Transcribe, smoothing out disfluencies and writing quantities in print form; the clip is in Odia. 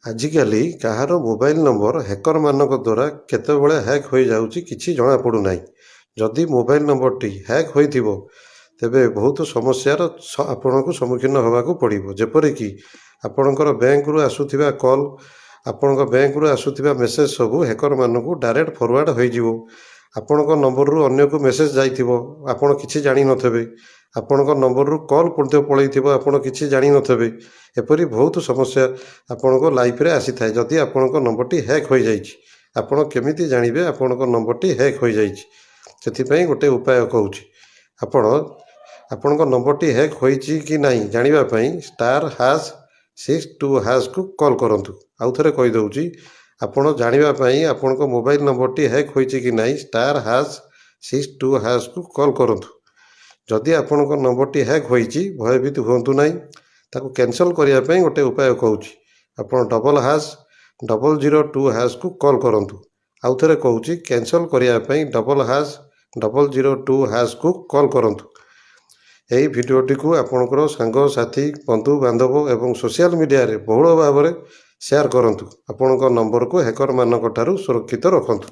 ଆଜିକାଲି କାହାର ମୋବାଇଲ ନମ୍ବର ହ୍ୟାକରମାନଙ୍କ ଦ୍ୱାରା କେତେବେଳେ ହ୍ୟାକ୍ ହୋଇଯାଉଛି, କିଛି ଜଣାପଡ଼ୁନାହିଁ। ଯଦି ମୋବାଇଲ ନମ୍ବରଟି ହ୍ୟାକ୍ ହୋଇଥିବ, ତେବେ ବହୁତ ସମସ୍ୟାର ଆପଣଙ୍କୁ ସମ୍ମୁଖୀନ ହେବାକୁ ପଡ଼ିବ। ଯେପରିକି ଆପଣଙ୍କର ବ୍ୟାଙ୍କରୁ ଆସୁଥିବା କଲ୍, ଆପଣଙ୍କ ବ୍ୟାଙ୍କରୁ ଆସୁଥିବା ମେସେଜ ସବୁ ହ୍ୟାକରମାନଙ୍କୁ ଡାଇରେକ୍ଟ ଫରୱାର୍ଡ଼ ହୋଇଯିବ। ଆପଣଙ୍କ ନମ୍ବରରୁ ଅନ୍ୟକୁ ମେସେଜ ଯାଇଥିବ, ଆପଣ କିଛି ଜାଣିନଥିବେ। ଆପଣଙ୍କ ନମ୍ବରରୁ କଲ୍ ମଧ୍ୟ ପଳାଇଥିବ, ଆପଣ କିଛି ଜାଣିନଥିବେ। ଏପରି ବହୁତ ସମସ୍ୟା ଆପଣଙ୍କ ଲାଇଫରେ ଆସିଥାଏ ଯଦି ଆପଣଙ୍କ ନମ୍ବରଟି ହ୍ୟାକ୍ ହୋଇଯାଇଛି। ଆପଣ କେମିତି ଜାଣିବେ ଆପଣଙ୍କ ନମ୍ବରଟି ହ୍ୟାକ୍ ହୋଇଯାଇଛି? ସେଥିପାଇଁ ଗୋଟେ ଉପାୟ କହୁଛି। ଆପଣ ଆପଣଙ୍କ ନମ୍ବରଟି ହ୍ୟାକ୍ ହୋଇଛି କି ନାହିଁ ଜାଣିବା ପାଇଁ *#62#କୁ କଲ୍ କରନ୍ତୁ। ଆଉ ଥରେ କହିଦେଉଛି, ଆପଣ ଜାଣିବା ପାଇଁ ଆପଣଙ୍କ ମୋବାଇଲ ନମ୍ବରଟି ହ୍ୟାକ୍ ହୋଇଛି କି ନାହିଁ, *#62#କୁ କଲ୍ କରନ୍ତୁ। ଯଦି ଆପଣଙ୍କ ନମ୍ବରଟି ହ୍ୟାକ୍ ହୋଇଛି, ଭୟଭୀତ ହୁଅନ୍ତୁ ନାହିଁ। ତାକୁ କ୍ୟାନସଲ୍ କରିବା ପାଇଁ ଗୋଟେ ଉପାୟ କହୁଛି। ଆପଣ ###002#କୁ କଲ୍ କରନ୍ତୁ। ଆଉ ଥରେ କହୁଛି, କ୍ୟାନସଲ୍ କରିବା ପାଇଁ ###002#କୁ କଲ୍ କରନ୍ତୁ। ଏହି ଭିଡ଼ିଓଟିକୁ ଆପଣଙ୍କର ସାଙ୍ଗସାଥି, ବନ୍ଧୁବାନ୍ଧବ ଏବଂ ସୋସିଆଲ ମିଡ଼ିଆରେ ବହୁଳ ଭାବରେ ସେୟାର କରନ୍ତୁ। ଆପଣଙ୍କ ନମ୍ବରକୁ ହ୍ୟାକରମାନଙ୍କ ଠାରୁ ସୁରକ୍ଷିତ ରଖନ୍ତୁ।